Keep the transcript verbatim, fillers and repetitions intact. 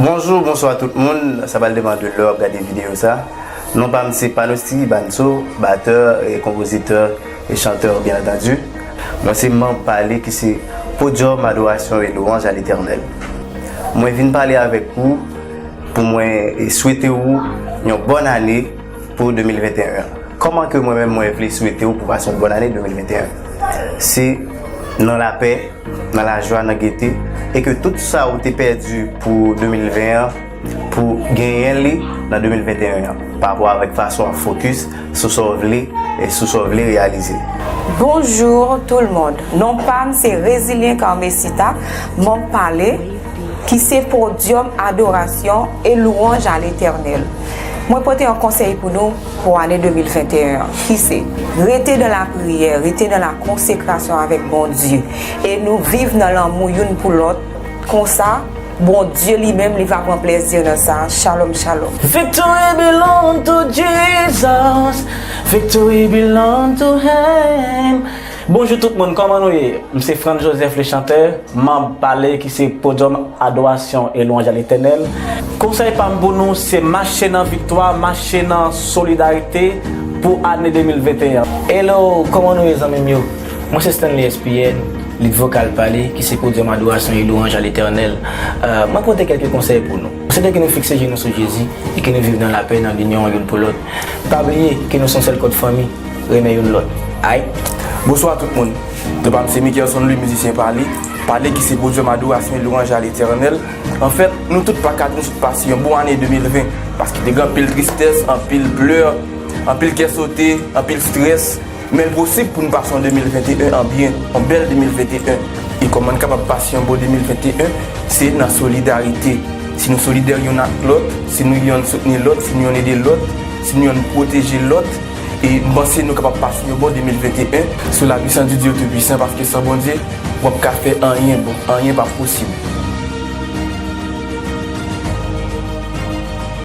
Bonjou, bonswa tout moun. Sa pral depann de lè w ap gade videyo sa. Non pa m se Panosty Banso, batè e konpozitè e chantè, byen antandi. Mwen se manm Pale ki se Podyòm Adorasyon e Lwanj a Letènèl. Mwen vin pale avèk ou pou mwen e swete ou yon bòn ane pou de mil venteyen an. Kòman ke mwen menm mwen vle swete ou pou pase yon bòn ane de mil venteyen an? Se nan lapè, nan lajwa, nan gete, e ke tout sa ou te pèdi pou de mil ven an, pou genyen li nan de mil venteyen an, pa rapò avèk fason w ap fokis sou sa w vle e sou sa w vle reyalize. Bonjour tout le monde. Non pa m se Resilien Carmesita, manm Pale, ki se Podyòm Adorasyon e Lwanj a Letènèl. Mwen pote yon konsèy pou nou pou ane de mil venteyen an, ki se rete nan lapriyè, rete nan lakonsekrasyon avèk Bondye, e nou viv nan lanmou youn pou lòt. Konsa, Bondye li menm, li va pran plezi nan sa. Shalom, shalom. Victory belong to Jesus. Victory belong to him. Bonjou tout moun, kòman nou ye? M se Frantz Joseph le chanteur, manm Pale ki se Podyòm Adorasyon e Lwanj a Letènèl. Konsèy pa m pou nou se mache nan viktwa, mache nan solidarite pou ane de mil venteyen an. Hello, kòman nou ye zanmi m yo? Mwen se Stanley S P N, lead vokal Pale ki se Podyòm Adorasyon e Lwanj a Letènèl. Euh, mwen pote kèlke konsèy pou nou. Mwen swete ke nou fikse je nou sou Jezi e ke nou viv nan lapè, nan linyon youn pou lòt. Pa bliye ke nou se yon sèl kòd fanmi, renmen youn lòt. Aight? Bonswa tout moun. Non pa m se Mickelson Louis, mizisyen Pale. Pale ki se Podyòm Adorasyon e Lwanj a Letènèl. Anfèt, nou tout pa ka di nou sot pase yon bon ane de mil ven, paske te gen anpil tristès, anpil plè, anpil kè sote, anpil strès. Men l posib pou n pase yon de mil venteyen an byen, yon bèl de mil venteyen. E kòman n kapab pase yon bon de mil venteyen? Se nan solidarite. Si nou solidè youn ak lòt, si nou yonn soutni lòt, si nou yonn ede lòt, si nou yonn pwoteje lòt, e m panse nou kapab pase yon bon de mil venteyen sou la puissance du Dieu Tout-Puissant, paske san Bondye, w ap ka fè anyen bon, anyen pa posib.